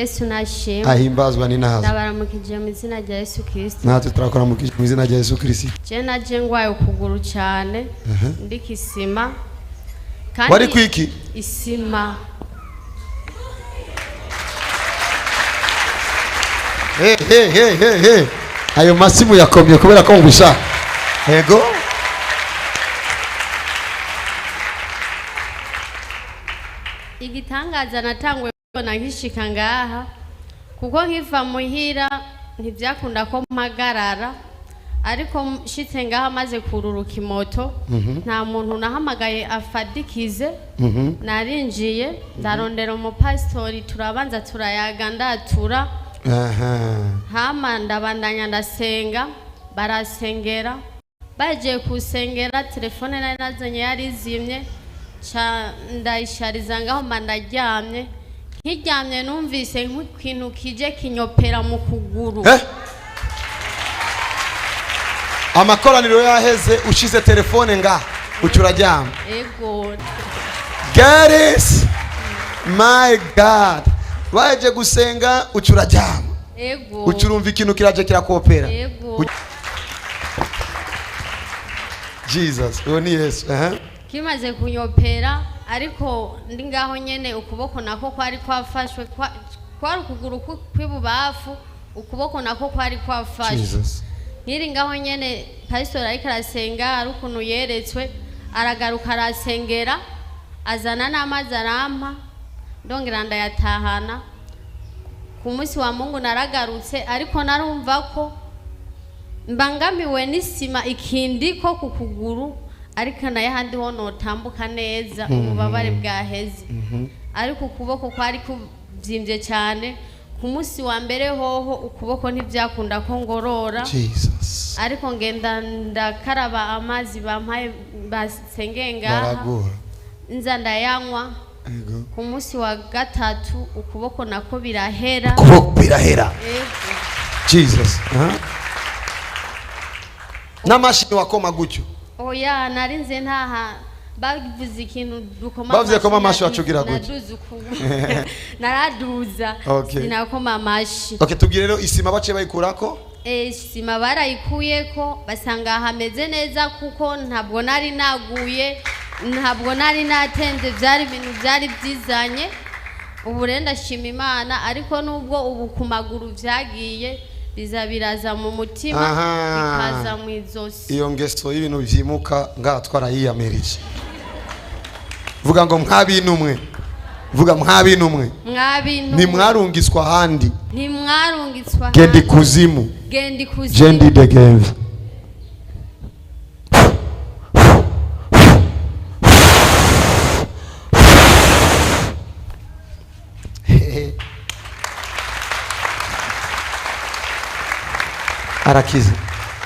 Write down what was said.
Yesu nashimwe. Ahimbazwa n'inazo. Ndabaramukije mu izina rya Yesu Kristo. Natwe turakuramukije mu izina rya Yesu Kristo. Je naje ngwaye ukuguru cyane, ndika isima. Kandi Wari kwiki? Isima. Hey, hey, hey, hey, hey. Ayo masimu yakomye kubera ko mubishaka. Yego. Igitangaza natanguye kubona nkishika ngaha, kuko nkiva muhira ntibyakunda ko mpagarara, ariko nshitse ngaha maze kururuka imoto, nta muntu nahamagaye afadikize. Narinjiye ndarondera umupasitori, turabanza turayaga, ndatura. Hama ndabandanya ndasenga, barasengera. Bagiye kusengera, telefone nari nazanye yari izimye, ca ndayishariza ngaho mba ndaryamye. Nkiryamye numvise nk'ikintu kije kinyopera mu kuguru. Eh? Amakoraniro yaheze, ushize telefone nga uca uraryama. Ego. God is my God. Baje gusenga uca uraryama. Ego. Uca urumva ikintu kiraje kirakopera. Ego. Jesus, uwo ni Yesu. Aha. Kimaze kunyopera, ariko ndi ngaho nyene, ukuboko nako kwari kwafashwe, kwari ukuguru kw'ibubafu, ukuboko nako kwari kwafashwe. Jesus. Nkiri ngaho nyene, pasitori ariko arasenga, ari ukuntu yeretswe, aragaruka arasengera, azana n'amazi arampa, ndongera ndayatahana. Ku munsi wa Mungu naragarutse, ariko narumva ko mbangamiwe n'isima ikindiko ku kuguru, ariko nayo ahandi ho notambuka neza, ububabare bwaheze, ariko ukuboko kwari kubyimbye cyane. Ku munsi wa mbere hoho ukuboko ntibyakunda ko ngorora. Jesus. Ariko ngenda ndakaraba amazi bampaye basengeye ngaha. Baragora. Nza ndayanywa. Ego. Ku munsi wa gatatu ukuboko nako birahera. Ukuboko birahera. Ego. Jesus. Aha. N'amashini wakoma gutyo. Oya, narinze ntaha bavuze ikintu dukoma. Bavuze koma amashi wacugira gutya. Naduza ukuguru, naraduza. Okay. Sinakoma amashi. Okay, tubwire rero, isima baciye bayikurako. Isima barayikuyeko, basanga hameze neza, kuko ntabwo nari naguye, ntabwo nari natenze, byari ibintu byari byizanye. Ubu rero ndashima Imana, ariko nubwo ubu ku maguru byagiye biza, biraza mu mutima. Aha. Bikaza mu izosi. Iyo ngeso y'ibintu vyimuka ngaha twarayiyamirije. Vuga ngo mwabintumwe. Vuga mwabintumwe. Mwabintu. Ntimwarungiswa ahandi. Ntimwarungitswa Genda ahandi. ikuzimu. Genda Je ikuzimu. ndidegemvya. Arakize.